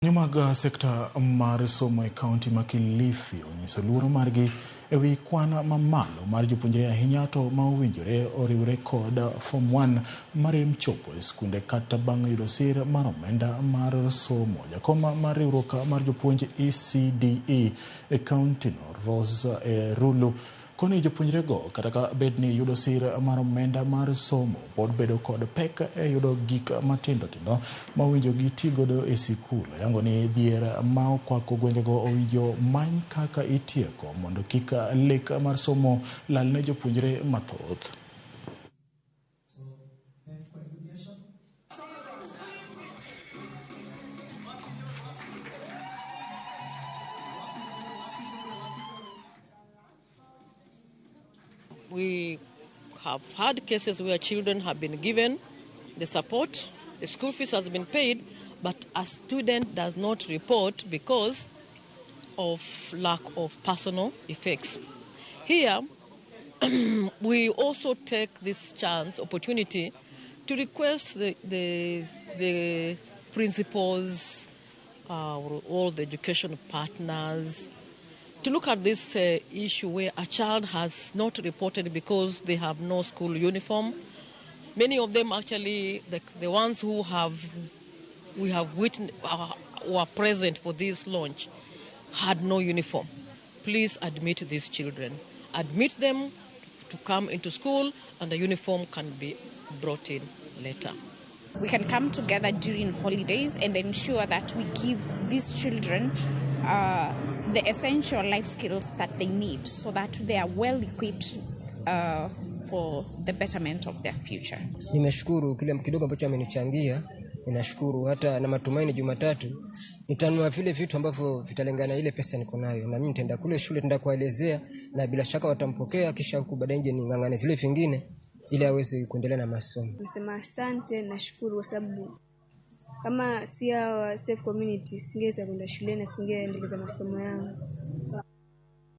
Mag sekta mar somo e kaunti ma Kilifi onyiso luoro margi e wi kwan mamalo mar jopuonjre ahinya to ma owinjore oriwre kod Form 1 marem chopo e skunde kata bang' yudo sir mar omenda mar somo. Jakom mar riwruok mar jopuonj ECDE e kaunti no Rose Rulu koni jopuonjrego kata ka bed ni yudo sir mar omenda mar somo pod bedo kod pek e yudo gik matindo tindo ma owinjo giti godo e sikul. Oyango ni dhier ma okwako gwengego owinjo many kaka itieko mondo kik lek mar somo lal ne jopuonjre mathoth. We have had cases where children have been given the support, the school fees has been paid, but a student does not report because of lack of personal effects. Here, we also take this chance, opportunity, to request the principals, all the education partners, to look at this issue where a child has not reported because they have no school uniform. Many of them actually, the ones who have, we have witnessed, were present for this launch, had no uniform. Please admit these children. Admit them to come into school, and the uniform can be brought in later. We can come together during holidays and ensure that we give these children the essential life skills that they need so that they are well equipped for the betterment of their future. Nimeshukuru kile kidogo ambacho amenichangia, ninashukuru hata na matumaini Jumatatu nitanunua vile vitu ambavyo vitalingana ile pesa niko nayo, na mimi nitaenda kule shule nitaenda kuelezea, na bila shaka watampokea, kisha huku baadaye nje ningangane vile vingine ili aweze kuendelea na masomo. Nasema asante, nashukuru kwa sababu kama si hawa Safe Community singeweza kwenda shule na singeendeleza masomo yangu.